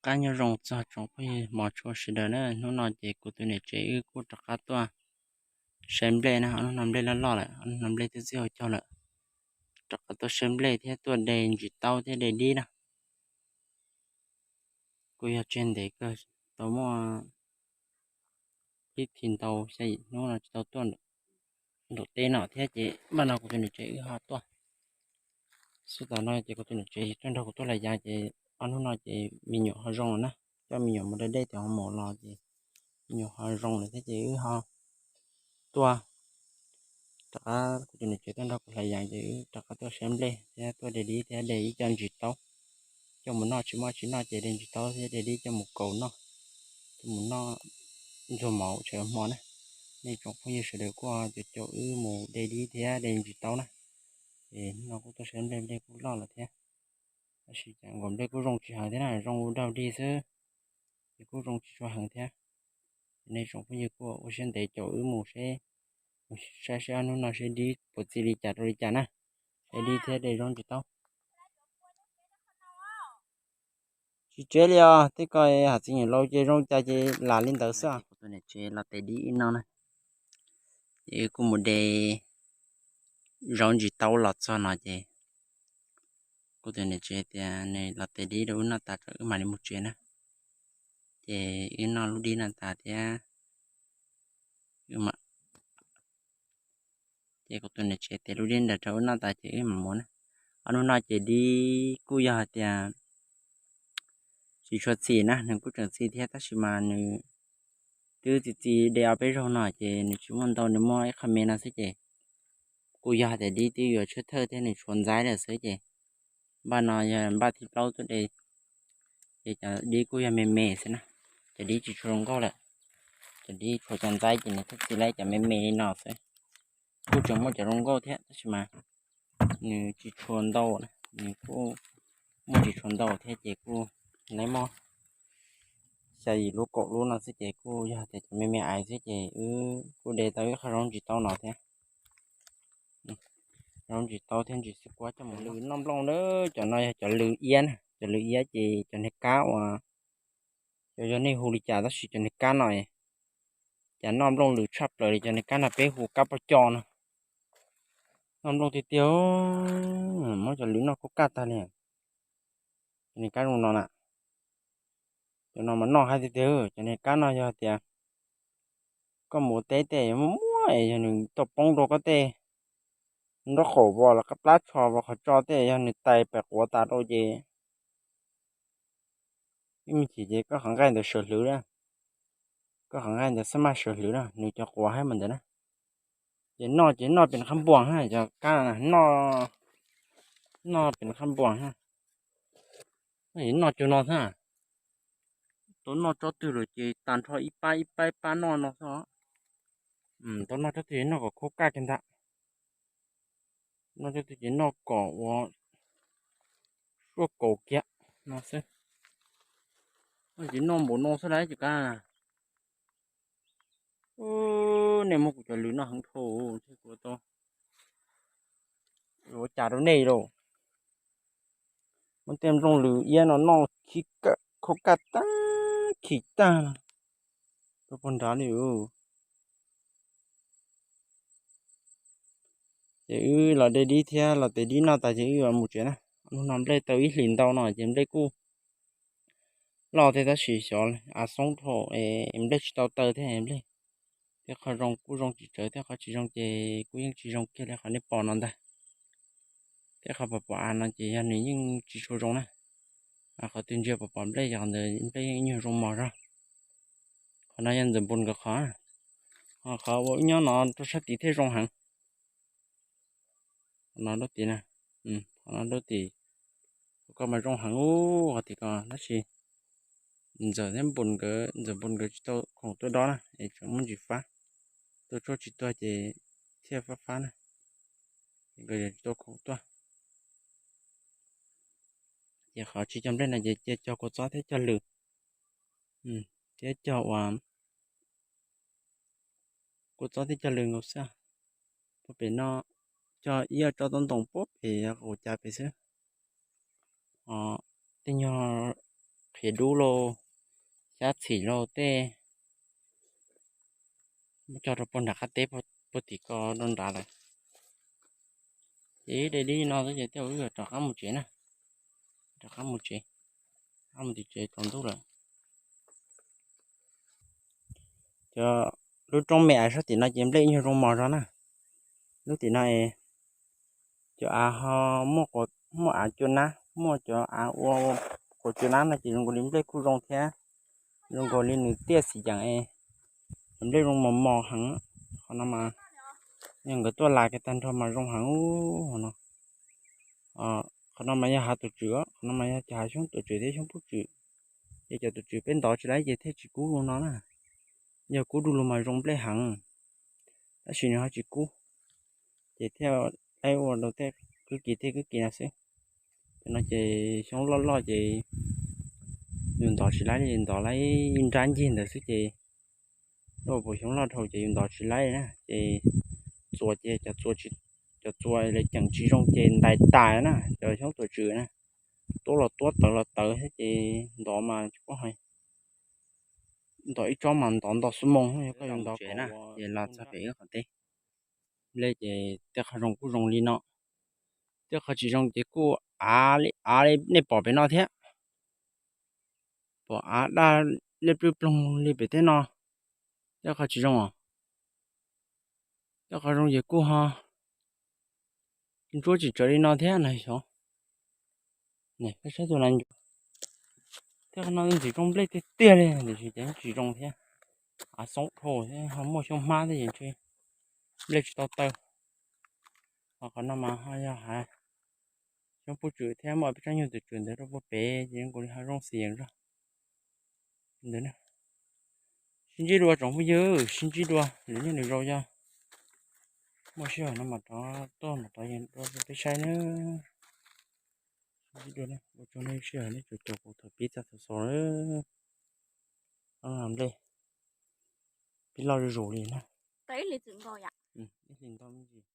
qab nyob zoo txog tsoom phooj ywg hmov tshua sawv daws na. Hnub no ces kuv tus niam tsev wb kuj rov qab tuaj saib nplej na. Ob hnub no nplej loj loj lawm, ob hnub no nplej twb txij hauv caug lawm. Rov qab tuaj saib nplej thiab tuaj de ntsis taub thiab de dib na. Kuj yog tseg ntev kawg, tau muaj ib thim ntau xya yim hnub no tsis tau tuaj nraum teb no thiab ces npaj no kuv tus niam tsev wb ho tuaj. Xub tom no ces kuv tus niam tsev tuaj nrog kuv tuaj hlais yas ces ob hnub no ces me nyuam ho zoo lawm na. Coj me nyuam mus da dej tim hoo maum los ces me nyuam ho zoo lawm thiab ces wb ho tuaj rov qab, kuv tus niam tsev tuaj nrog kuv hlais yas ces wb rov qab tuaj saib nplej thiab tuaj de dib thiab de ib co ntsis taub coj mus noj. Tsis muaj tsis noj ces de ntsis taub thiab de dib coj mus kaus noj, coj mus noj ntxuag mov tshais hmo na. Nej tsoom phooj ywg sawv daws kuj caum wb mus de dib thiab de ntsis taub na. Es hnub no kuj tuaj saib nplej, nplej kuj loj lawm thiab. Tab sis cas nkaus nplej kuj zoo tsis heev thiab na, zoo ua daug dig xwb, ces kuj zoo tsis tshua heev thiab. Nej tsoom phooj ywg kuj ua siab ntev caum wb mus seb, mus saib seb ob hnub no seb dib puas txi li cas rau li cas na. Seb dib thiab de zaub ntsis taub. Tsis tsev li os, tej ko hais txiv niam laus ces zoo cas ces lam li ntawd xwb. Kuv tus niam tsev los tes dib ib no na, ces wb kuj mus de zaub ntsis taub los txog no ces kuv tus niam tsev tias nws los tes dib rau wb noj tas tso wb mam li mus tsev na. Ces wb noj lub dib no tas thiab, ces kuv tus niam tsev tes lub dib ntawd rau wb noj tas ces wb mam mus na. Ob hnub no ces dib kuj yog hais tias tsis tshua txi na, nws kuj tseem txi thiab tab sis mas nws twb txi txi de ob peb zaug no ces nws tsis muaj ntau, nws muaj ib qho me no xwb ces kuj yog hais tias dib twb yuav tshuab thawj thiab nws tshuav ntxaib lawm xwb ces npaj no yog npaj thib plaub tuaj de ces cov dib kuj yog me me xwb na. Cov dib tsis tshua zoo nkauj lawm, cov dib tshuav cov ntxaib ces nws thiaj txi lawm cov me me li no xwb. Kuj tseem muaj cov zoo nkauj thiab tab sis mas nws tsis tshua ntau, nws kuj muaj tsis tshua ntau thiab ces kuj lawv muaj xya yim lub kaum lub no xwb ces kuj yog tias cov me me ais xwb ces wb kuj de tau ib qho zaub ntsis taub no thiab. Zaub ntsis taub thiab ntsis xwb kuab coj mus lwm noj nplooj na. Cov no yog cov lwm iab na, cov lwm iab ces cov niag kab uas, yog nej hu li cas tab sis cov niag kab no cas noj nplooj lwm tshaj plaws li. Cov niag kab no peb hu kab poj co no, noj nplooj tiag tiag. Muab cov lwm noj khaub kaj tag li. Cov niag kab zoo no na, cov no mas noj heev tiag tiag. Cov niag kab no yog tias koj mus ua teb tej muaj muaj es yog nws tau poob rau koj tej nraub qaum vos los koj plab tsho vos qhov tso tej, yog nws tais pem quav tas rau ces ib me chim ces koj qhov nqaij ntawd sawv hlwv na, koj qhov nqaij ntawd xab maj sawv hlwv na, nws cov quav heev mas ntawd na. Ces noj ces noj pem qhab npuas na, cov kab no noj pem qhab npuas na. Noj cov no xwb, tau noj tsob twg lawm ces tag nrho ib pab ib pab ib pab noj no xwb. Tau noj tsob twg noj kom khaub kaj kiag ntag, noj tsob twg ces noj kom ua suab kaus kiag no xwb. Ces noj npaum no xwb las cov kab. Nej muab kuv cov lwm noj heev dhau, kuv tau ua cas rau nej lauj. Muab tej nplooj lwm iab no noj khib khaub kaj tag, khib tag rau puag nrad li. Ces wb los de dib thiab los tes dib noj tas ces wb yuav mus tsev na. Hnub no nplej tau ib hlis ntau no ces nplej kuj loj thiab tab sis xyov av xoob dhau, nplej tsis tau taw thiab nplej. Thiab qhov zoo kuj zoo tsis tsawg thiab qhov tsis zoo ces kuj yeej tsis zoo kiag li qhov nej pom no ntag. Thiab qhov pom pom av no ces yog nws yeej tsis tshua zoo na. Qhov twg ntsia pom pom nplej yog ntawd nplej yeej nyuag zoo mos zog. Qhov no yog ntxawm npus nkawd qhov, ho qhov ua wb nyob no rau sab tid thiaj zoo heev. Qhov no rau tim, qhov no rau tim, koj mas zoo heev ub qhov tim ko tab sis ntxawm thiab npus nkawd, ntxawm npus nkawd tsis tau khoom tuaj dob na es tseem muaj ntsis fab, tuaj tshuaj tsis tuag ces thiaj fab fab na. Nkawd yog tsis tau khoom tuaj. Ces qhov tsis cog nplej no ces cia cog kua txob thiab cog lws, thiab cog ua kua txob thiab cog lws nkaus xwb. Puag pem no cog ib co tsob ntoo puag pem qaum cas pem xwb. Tej nyuag qhi kev dub lauj, xyab txhim lauj tej, muab cog rau puag nram qab teb puag tim ko rau nrad lawm. Ces ib daim dib no xwb ces tej zaum wb yuav rov qab mus tsev na, rov qab mus tsev, rov qab mus tim tsev tsaus ntuj lawm. Cov lub roob me av sab tim no ces nplej ib nyuag zoo mos zog na. Lub tim no es cov av ho muaj av cua nab, muaj cov av ua quav cua nab no ces zoo nkaus li nplej kuj zoo thiab, zoo nkaus li nws tiaj xim yeem es nplej zoo mos mos heev. Qhov no mas yog nkawd tuaj las kiag tag nrho mas zoo heev no. Qhov no mas yog hav tuam tswm, qhov no mas yog cov hav xyoob tuam tswm thiab xyoob pub tswm. Ces cov tuam tswm peb ntov tsis laib ces thiaj tsis kub zoo no na. Yog kub du lug mas zoo nplej heev, tab sis nws ho tsis kub, ces thiaj laib ua rau tej kwb kis tej kwb kis no xwb. Cov no ces xyoob loj loj ces yus ntov tsis laib li, ntov laib nrab ncig ntawd xwb ces lub puas xyoob loj dhau ces yus ntov tsis laib na. Ces txuas ces cov txuas, cov txuas lawv ceem tsis zoo ces ntais tas na. Cov xyoob tuam tswm na, tuab los tuab tawv los tawv thiab ces ntov mas tsis paub hais, ntov ib tsob mas ntov nto xuab moos yog koj yuav ntov tsev na. Ces los txog pem wb qhov teb, nplej ces tej qhov zoo kuj zoo li no, tej qhov tsis zoo ces kuj av li av li nej pom pem no thiab. Pom av daj liab ploog li pem tej no, tej qhov tsis zoo os. Tej qhov zoo ces kuj ho ntsuab tsis tsawv li no thiab na xyov. Koj saib tus nas ncuav, tej qhov no ntxim zoo nplej tiag tiag li tiam sis ces tsis zoo thiab. Av xoob dhau thiab ho muaj xyoob hmab thiab ces ntshe nplej tsis tau taw. Ho qhov no mas ho yog hav xyoob pub tswm thiab muaj peb tsob nyuj tuam tswm ntawd rau puag pem ces zoo nkaus li ho zoo xim yeem zog ntawd. Sib ntsib dua tsoom phooj ywg, sib ntsib dua lwm niaj lwm zaus yog muaj sij hawm no mas rov tuaj mas rov yees dua rau peb saib na. Sib ntsib dua, ua tsaug nej sij hawm nej tseem caum kuv thaum pib txog thaum xaus na. Nplej pib loj zuj zus li na. Ib hlis ntau me ntsis.